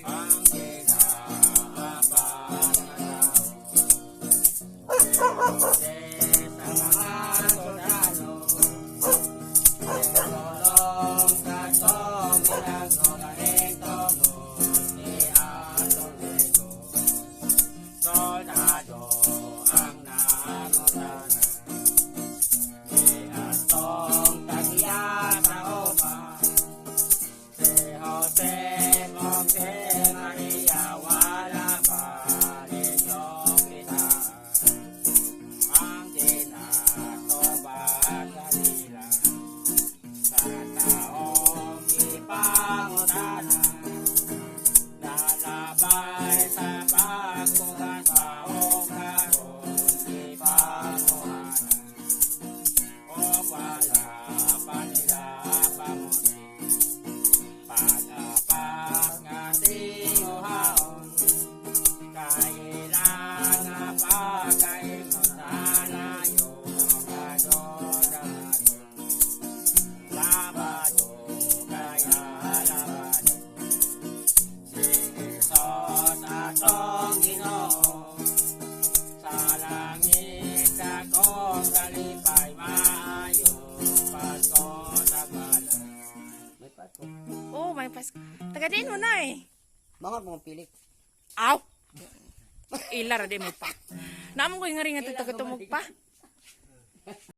Ang ginaapang tao. Sa mga sundalo, Tulong katong milagro galing tungod ni atong Jesus. Soldado ang nangutana ni atong tagya sa uma. Si Jose ug si Maria, wala pa ninyo kita ang ginatubag kanila sa taong ipangutana. Nalabay sa pagbuhat paong karon ipanguhana o wala pa nila pamuti pag-apas nga tinguhaon kailangan pagkaingon sa layo nga. Labado kaya labado si Jesus atong Ginoo. Sa langit dakong kalipay, maayo Pasko tagwala. May Pasko. Oh, may Pasko. Taga diin mo na eh. Mga mo pilik. Aw! Ila ra di mo pa. Naamo ko nga rin nga taga tumog pa.